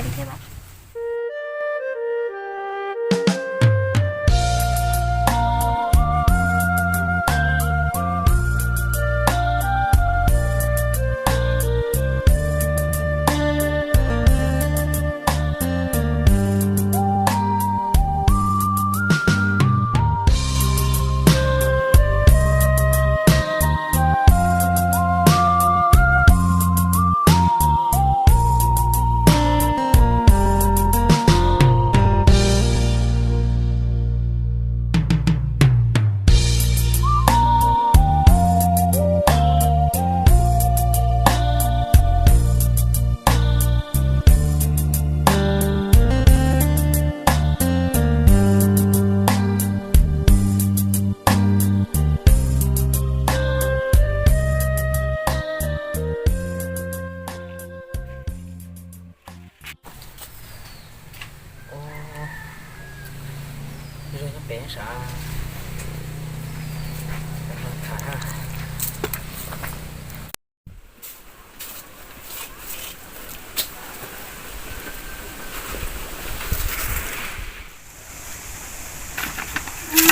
Thiab mas. Zoo nyob pem sav, tham.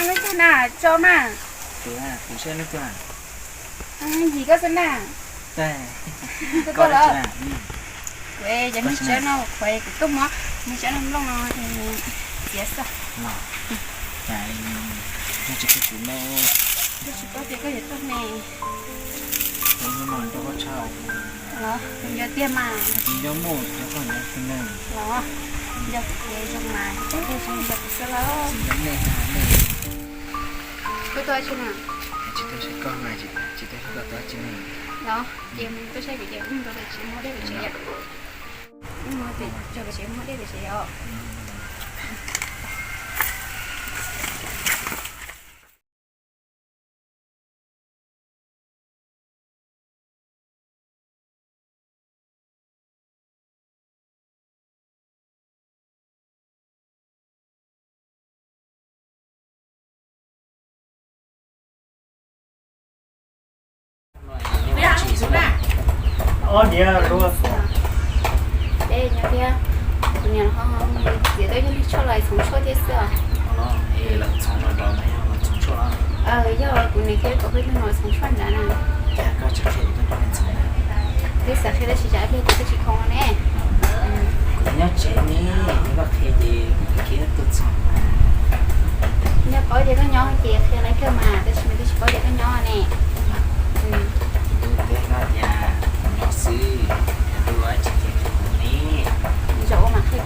Lub twg na, tso mas. Kuv saib lub twg. Yim koj xwb na. Koj tau lawm. Kuv cov me tsawb no qhuav kuv tuaj muab me tsawb no nplooj no txiav xwb. Tsis paub tias koj yuav tuaj ne. Los, yog tiag mas. Los, yog kuv tias zoo mas, koj thiaj zoo yog kuv xwb los. Koj tuaj tsis na? Tsis tuaj saib koj, tsis tuaj saib koj tuaj tsis ne. Los, ces mus tuaj saib kuv ces kuv mus rau pem tsev muab dej pem tsev yom. Mus rau pem tsev muab dej pem tsev yom. Ob diav luaj. Dej nyob thiab, kuv niam ho txiav tau ib lub tshuaj los txhoov tshuaj thiab xwb os. Yog kuv niam thiab kom peb tug no txhoov tshuaj nrad na. Twb xav qhia tab sis tsam ib pliag ces twb tsis khoom ne. Kuv nyob tsev ne, yog koj qhia ces kuv kiv tuaj txog. Yog paub tias koj nyob ces qhia laiv kawg mas, tab sis nws twb tsis paub tias koj nyob ne. Tus tias koj tias nyob xwb, tus tsis tias kuv ne. Zaum ua mas qhia.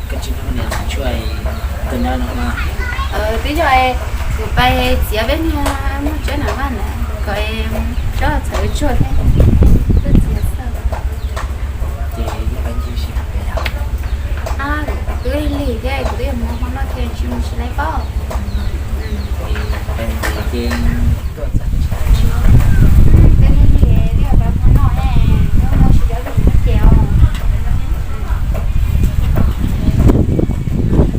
Koj tsis nrog niam txiv tshuaj, koj nyob no mas. Twb yog kuv pais txiav peb niag muaj tsev na vaj ntawd kom tsob txhawv tsuag thiab. Twb txiav xwb. Ces yog pais ncig si pem yog. Twb lig thiab kuv twb yog mus hmo noj thiab tsis mus tsis laiv paub. Pais ncig ces tuaj txog twb lig twb yog pais hmo noj ne, twb mus tsis cov vim muab ces os.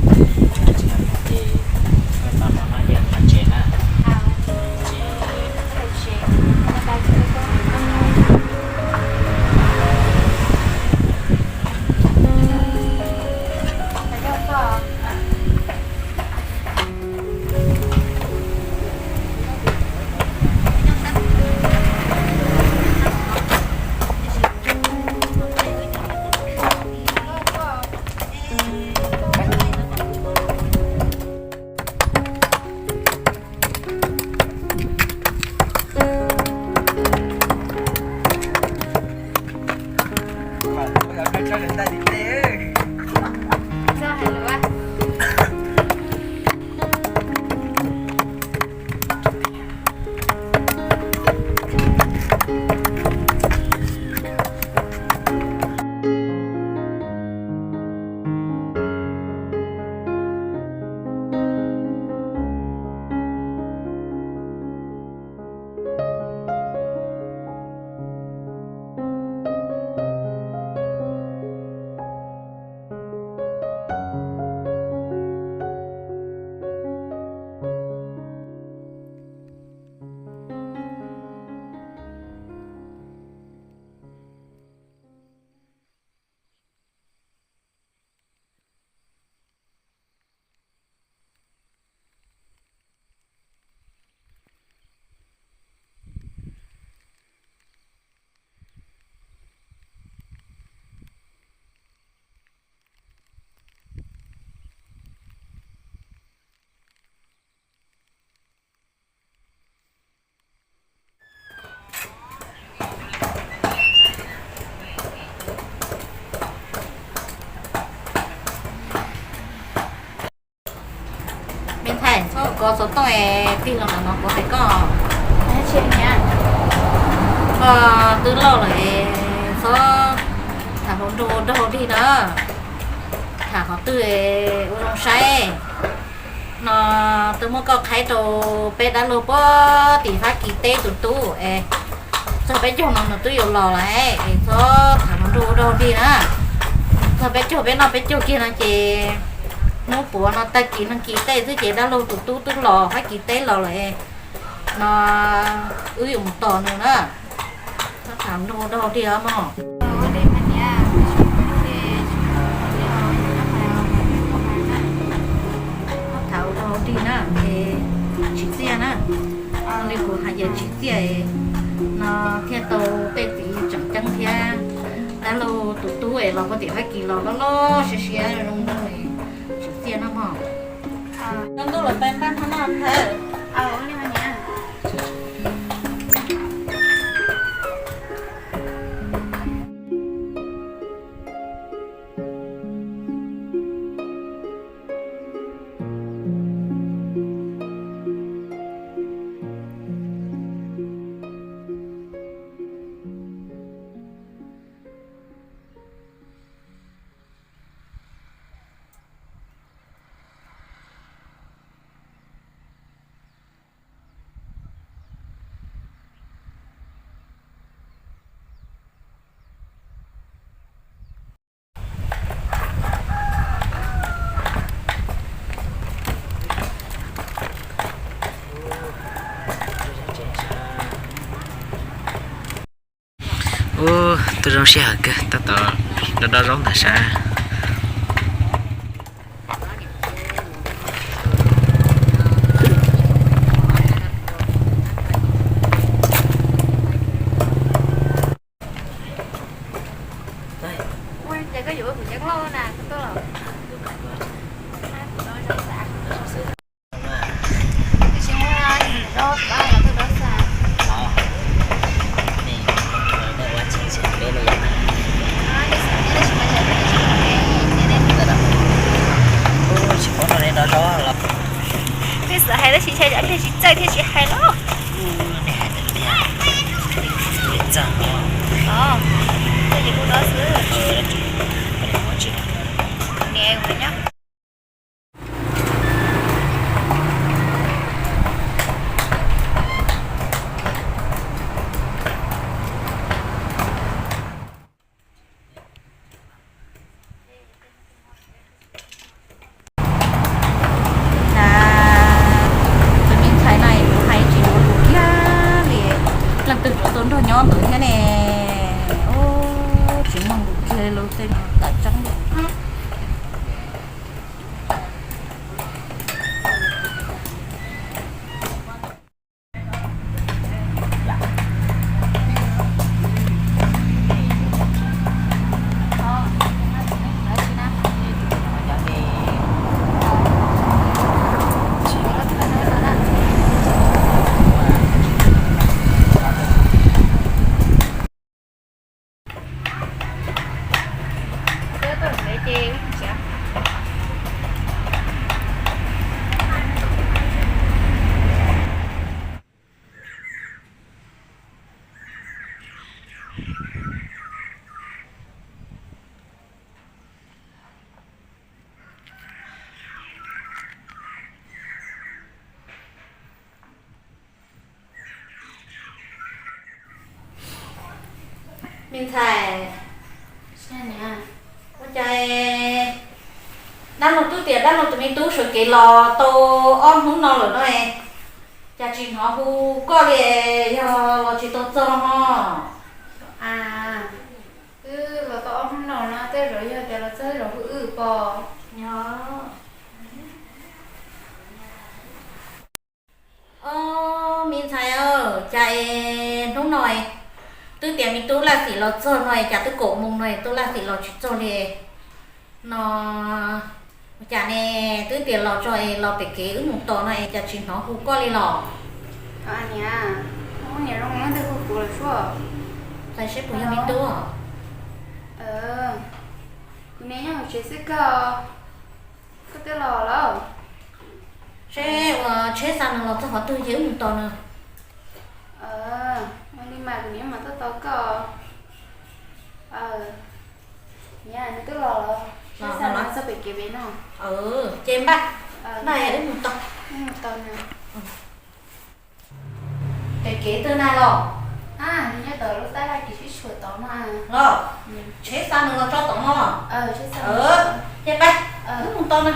Ces koj tos no no ces pais tsev na. Thaij txhob kov xov tooj es tig los ntawm no kuv hais koj. Koj twb loj lawm es txhob tham hluas nraug ua dog dig na. Tham qhov twg ua zoo saib. No twb muab koj qhaib rau peb dab laug puag tim Fab Kis teb tus tub es txog peb caug no nws twb yuav los lawm es txhob tham hluas nraug ua dog dig na. Txog peb caug peb noj peb caug kiag no ces hnub puav no tag kis neeg kis tej xwb ces dab laug tus tub twb los Fab Kis teb los lawm no wb yuav mus tos nws na. Txhob tham hluas nraug ua dog dig os mog. Txhob tham hluas nraug ua dog dig na, tsis txiaj na. Li kuv hais tias tsis txiaj no thiaj tau tej txiv tseem ceeb thiab. Dab laug tus tub es los puag tim Fab Kis los loj loj siab siab zoo nraug, tsis txiaj no mog. Ntuj los peb npaj hnub no ntag. Ub, twb zoo siab heev kawg, tab tom dob dob zaub ntawm sab. Tej xav hais tab sis ntshai tsam pliag tsis txawj thiaj tsis hais los. Tus me ntxhais no kuv hais tsis hnov lus kiag li, leej twg tsuas tuaj nrog nyob ntawd thiab ne. Ub, tsis mloog lus kiag li, lub tej no tawm tseeb. Me ntxhais, ua cas dab laug twb tias dab laug tus me tub sawv kev los tau ob hnub no lawm no, cas tsis hnov hu koj li, yog los tsis tau txog ho? Twb los tau ob hnub no no, tej zaum yog tias los txog tej zaum hu wb pom. Yog. Ob, me ntxhais, cas es hnub no twb tias me tub Laj Xim los txog no, cas twb kaum moos no tub Laj Xim los tsis txog li no? Cas ne, twb tias los tso es los pem kev wb mus tos no es cas tsis hnov hu koj li los? Niam, niam zoo ntawd hu kuv los sua. Txais seb puas yog me tub. Kuv niam nyob hauv tsev xwb kawg. Koj twb los lawm? Seb Tsheb xa nws los txog qhov twg ces wb mus tos nws. Ua li mas kuv niam mam tuaj tos koj. Niam, nws twb los lawm, tsheb xa nws txog pem kev pem no. Ces npaj, npaj wb mus tos. Pem kev twg na los? Nws nyob tom lub tab laj kev sib tshuam tod no. Los, tsheb xa nws los tso tom no. Ces peb, wb mus tos na.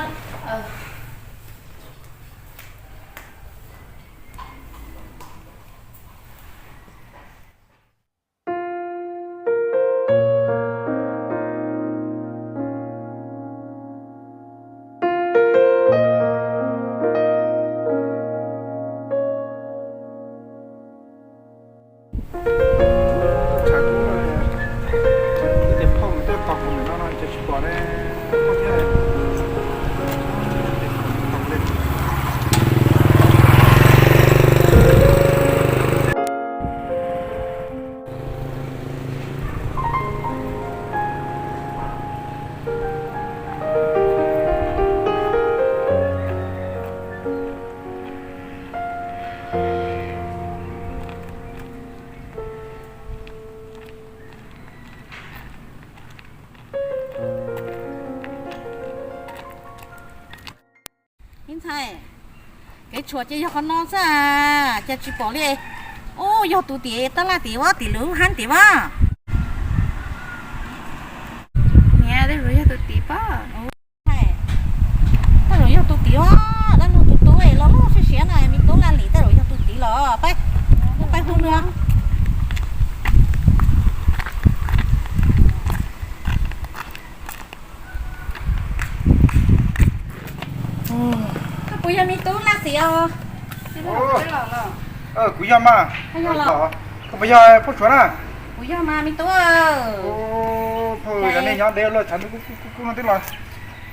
Me ntxhais, kev tshuam ces yog qhov no xwb, cas tsis pom li. Ub, yog tus tim tab laj tim ub, tim lub hab tim ub. Niam, tej zaum yog tus tim pob. Tej zaum yog tus tim ub, dab laug tus tub los loj siab siab na, me tub Laj Lis, tej zaum yog tus tim los peb, peb hu nws. Koj puas yog me tub Laj Lis os? Kuv yog mas. Koj puas yog Phauj Suav na? Kuv yog mas me tub. Phauj, nej nyob deb luaj, tshav ntuj kub kub no twb los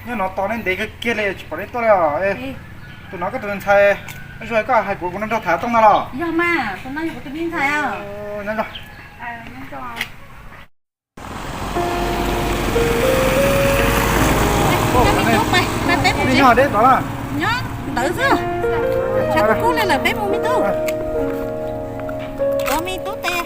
nyob no tos nej ntev kawg kiag li tsis pom nej tuaj li os. Tus no koj tus ntxhais, zoo koj hais kuv, kuv nrog nrog tham tooj no los? Yog mas, tus no yog kuv tus me ntxhais. Nyob zoo. Nyob deb tod na. Nyob ntawd xwb. Tshav kub kub li lawm, peb mus me tub. Tuav me tub tes.